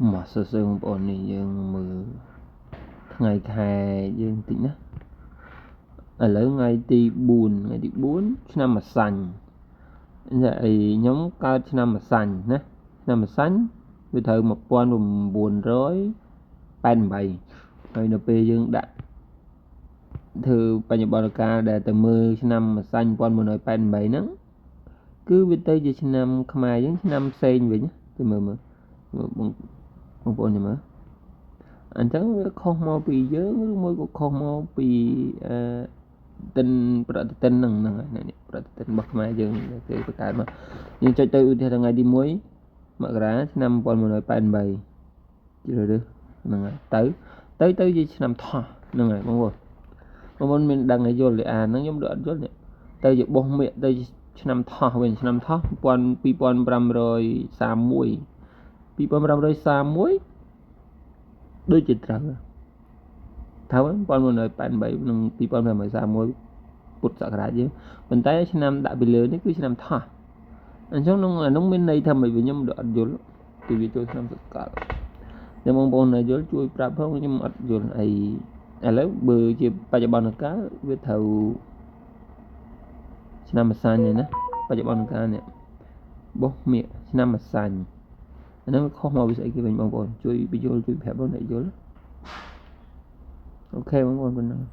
មកសួស្តីបងប្អូននេះយើងមើលថ្ងៃខែយើងតិចណាឥឡូវថ្ងៃទី4ថ្ងៃទី4ឆ្នាំម្សាញ់អីខ្ញុំកើតឆ្នាំម្សាញ់ណាឆ្នាំម្សាញ់វាត្រូវ1988ហើយនៅពេលយើងដាក់ធ្វើបញ្ញបរិការដែលទៅមើលឆ្នាំម្សាញ់1988ហ្នឹងគឺវាទៅជាឆ្នាំខ្មែរយើងឆ្នាំផ្សេងវិញទៅមើលមើលបងបងប្អូនមើលអញ្ចឹងវាខុសមកពីយើងឬមួយក៏ខុសមកពីអឺទិនប្រតិទិនហ្នឹងហ្នឹងនេះប្រតិទិនរបស់ខ្មែរយើងគេបង្កើតមកយើងចុចទៅឧទាហរណ៍ថ្ងៃទី1មករាឆ្នាំ1988ជ្រើសរើសហ្នឹងហើយទៅទៅទៅជាឆ្នាំថោះហ្នឹងហើយបងប្អូនបងប្អូនមានដឹងឲ្យយល់ទេអាហ្នឹងខ្ញុំដូចអត់យល់នេះទៅជាបោះមៀកទៅឆ្នាំថោះវិញឆ្នាំថោះ2531 2531ដូចជាត្រូវត្រូវ1988និង2531ពុទ្ធសករាជយើងប៉ុន្តែឆ្នាំដាក់ពីលើនេះគឺឆ្នាំថោះអញ្ចឹងក្នុងអានោះមានន័យថាម៉េចវិញខ្ញុំអត់យល់ពីវាចូលឆ្នាំសកលខ្ញុំបងប្អូនណាយល់ជួយប្រាប់ផងខ្ញុំអត់យល់អីឥឡូវបើជាបច្ចុប្បន្នកាលវាត្រូវឆ្នាំម្សាញ់នេះណាបច្ចុប្បន្នកាលនេះបោះមៀកឆ្នាំម្សាញ់អាហ្នឹងខុសមកពីស្អីគេវិញបងប្អូនជួយបញ្យល់ជួយប្រាប់បងអ្នកយល់អូខេបងប្អូនប៉ុណ្ណឹង។